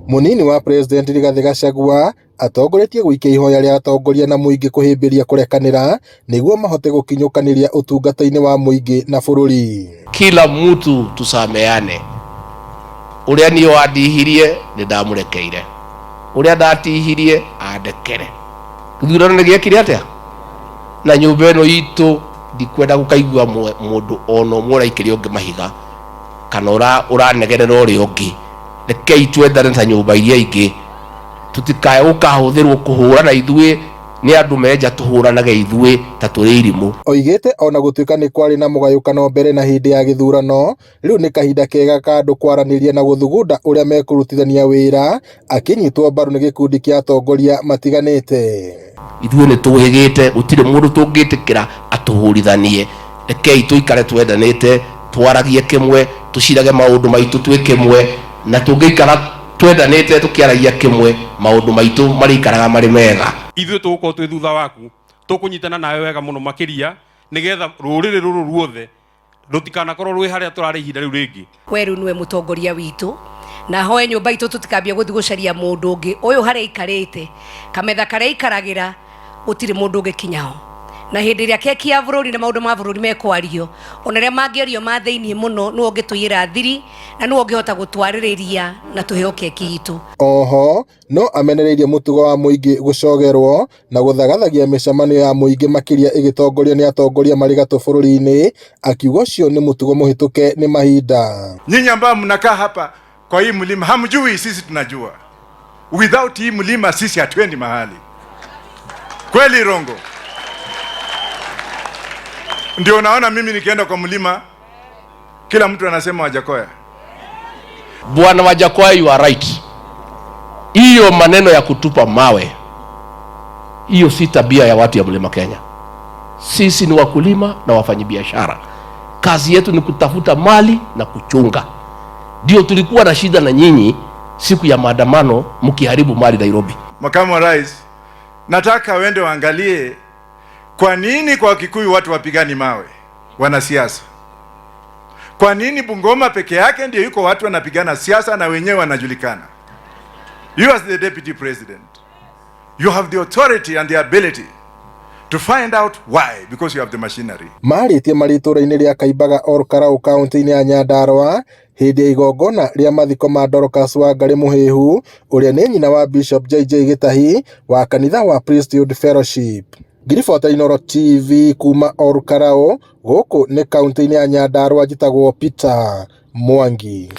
Mũnini wa President Rigathĩ Gachagua atongoretie gũikia ihoya rĩa atongoria na mũingĩ kũhĩmbĩria kũrekanĩra nĩguo mahote gũkinyũkanĩria ũtungata-inĩ wa mũingĩ na bũrũri. Kila mtu tusameane, uria niĩ wandihirie nĩ ndamũrekeire, uria ndatihirie andekere. Gĩthurano nĩ gĩekire atĩa? Na nyũmba ĩno itũ ndikwenda gũkaigua mũndũ ona ũmwe ũraikĩria ũngĩ mahiga kana ũranegenera ũrĩa ũngĩ. Rekei twendane ta nyũmba iria ingĩ, tũtikae gũkahũthĩrwo kũhũrana ithuĩ nĩ andũ menja tũhũranage ithuĩ ta tũrĩ irimũ. Oigĩte ona gũtuĩka nĩ kwarĩ na mũgayũkano mbere na hĩndĩ ya gĩthurano, rĩu nĩ kahinda kega ka andũ kwaranĩria na gũthugunda ũrĩa mekũrutithania wĩra, akĩnyitwo mbaru nĩ gĩkundi kĩa atongoria matiganĩte. Ithuĩ nĩ tũhĩgĩte, gũtirĩ mũndũ tũngĩtĩkĩra atũhũrithanie. Rekei tũikare twendanĩte, twaragie kĩmwe, tũcirage maũndũ maitũ twĩ kĩmwe, na tũngĩikara twendanĩte tũkĩaragia kĩmwe, maũndũ maitũ marĩikaraga marĩ mega. Ithuĩ tũgũkorwo twĩ thutha waku, tũkũnyitana nawe wega mũno makĩria, nĩgetha rũrĩrĩ rũrũ ruothe rũtikanakorwo rwĩ harĩa tũrarĩ ihinda rĩu rĩngĩ. Weru nĩwe mũtongoria witũ, na hoe nyũmba itũ tũtikambie gũthiĩ gũcaria mũndũ ũngĩ. Ũyũ harĩa aikarĩte, kametha karĩa aikaragĩra, gũtirĩ mũndũ ũngĩkinya ho. Na hĩndĩ ĩrĩa keki ya bũrũri na maũndũ ma bũrũri mekwario, ona arĩa mangĩario ma thĩiniĩ mũno, nĩwe ũngĩtũiyĩra thiri, na nĩwe ũngĩhota gũtwarĩrĩria na tũheo keki itũ. Oho, no amenereirie mũtugo wa mũingĩ gũcogerwo na gũthagathagia mĩcemanio ya mũingĩ makĩria ĩgĩtongorio nĩ atongoria marĩ gatũ bũrũri-inĩ, akiuga ũcio nĩ mũtugo mũhĩtũke nĩ mahinda. Nyinyi ambao mnakaa hapa kwa hii mlima hamjui, sisi tunajua. Without hii mlima sisi hatuendi mahali. Kweli Rongo? Ndio unaona mimi nikienda kwa mlima kila mtu anasema Wajackoyah. Bwana Wajackoyah, you are right. Hiyo maneno ya kutupa mawe, hiyo si tabia ya watu ya Mlima Kenya. Sisi ni wakulima na wafanyabiashara. Kazi yetu ni kutafuta mali na kuchunga. Ndio tulikuwa na shida na nyinyi siku ya maandamano mkiharibu mali Nairobi. Makamu wa Rais, nataka wende waangalie kwa nini kwa Kikuyu watu wapigani mawe, wanasiasa. Kwa nini Bungoma peke yake ndio yuko watu wanapigana siasa na wenyewe wanajulikana? You as the deputy president, you have the authority and the ability to find out why, because you have the machinery. Marĩtie marĩ itũũra-inĩ rĩa Kaimbaga Ol Kalou kaunti-inĩ ya Nyandarua hĩndĩ ya igongona rĩa mathiko ma Dorcas Wangari Mũhĩhu ũrĩa nĩ nyina wa Bishop JJ Gĩtahi wa kanitha wa Priesthood Fellowship. Ngiribota Inooro TV kuma Ol Kalou gũkũ nĩ kaunti-inĩ ya Nyandarua njĩtagwo Peter Mwangi.